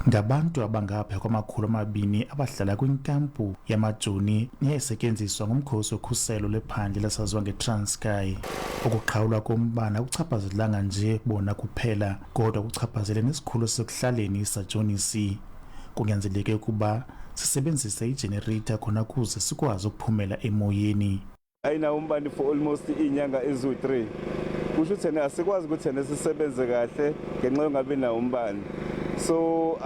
Ngabantu abangaphaya kwama-200 abahlala kwinkampu yamajoni neyayisetyenziswa ngumkhosi wokhuselo lwephandle lasaziwa ngeTranskei. Ukuqhawulwa kombane akuchaphazelanga nje bona kuphela, kodwa kuchaphazele nesikhululo sasekuhlaleni iSajonisi. Kunyanzeleke ukuba sisebenzise ijenereyitha khona kuze sikwazi ukuphumela emoyeni. Ayinawo umbane for almost iy'nyanga eziwu-3. Kusho ukuthi ena asikwazi ukuthi ena sisebenze kahle ngenxa yokungabi nawo umbane. So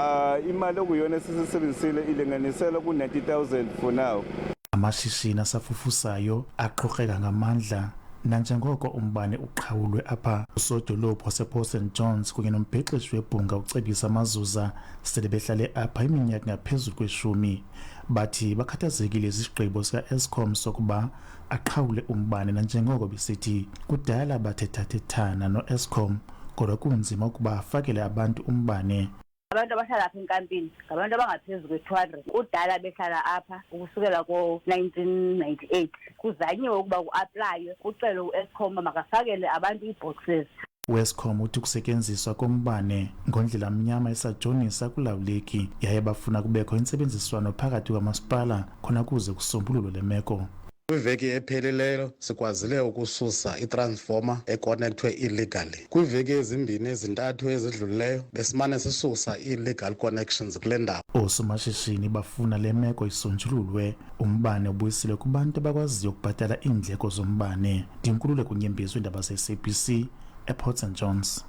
imali okuyona esisebenzisile ilinganiselwa ku-90,000 for now. Amashishini asafufusayo aqhokraka ngamandla nanjengoko umbane uqhawulwe apha. Usodolophu wasePort St Johns kunye nombhexeshi webhunga uCebisa Mazuza sele behlale apha iminyaka ngaphezulu kweshumi. Bathi bakhathazekile sisigqibo sika-Eskom sokuba aqhawule umbane nanjengoko besithi kudala bathethathethana no-Eskom, kodwa kunzima ukuba afakele abantu umbane. Abantu abahlala apha enkampini ngabantu abangaphezu kwe-200. Kudala behlala apha ukusukela ko-1998. Kuzanyiwe ukuba ku-aplaywe kucelwe u-Eskom uba makafakele abantu ii-boxes. UEskom uthi ukusetyenziswa kombane ngondlela mnyama eSajonisi akulawuleki, yaye bafuna kubekho intsebenziswano phakathi kwamasipala khona kuze kusombululwe le meko. Kwiveki ephelileyo sikwazile ukususa itransformer ekonekthwe illegally. Kwiiveki ezimbini ezintathu ezidlulileyo besimane sisusa ii-illegal connections kule ndawo. Oosomashishini bafuna le meko isonjululwe, umbane ubuyiselwe kubantu abakwaziyo ukubhatala iindleko zombane. NdinguNkululeko Nyembezi, iindaba ze-SABC ePort St Johns.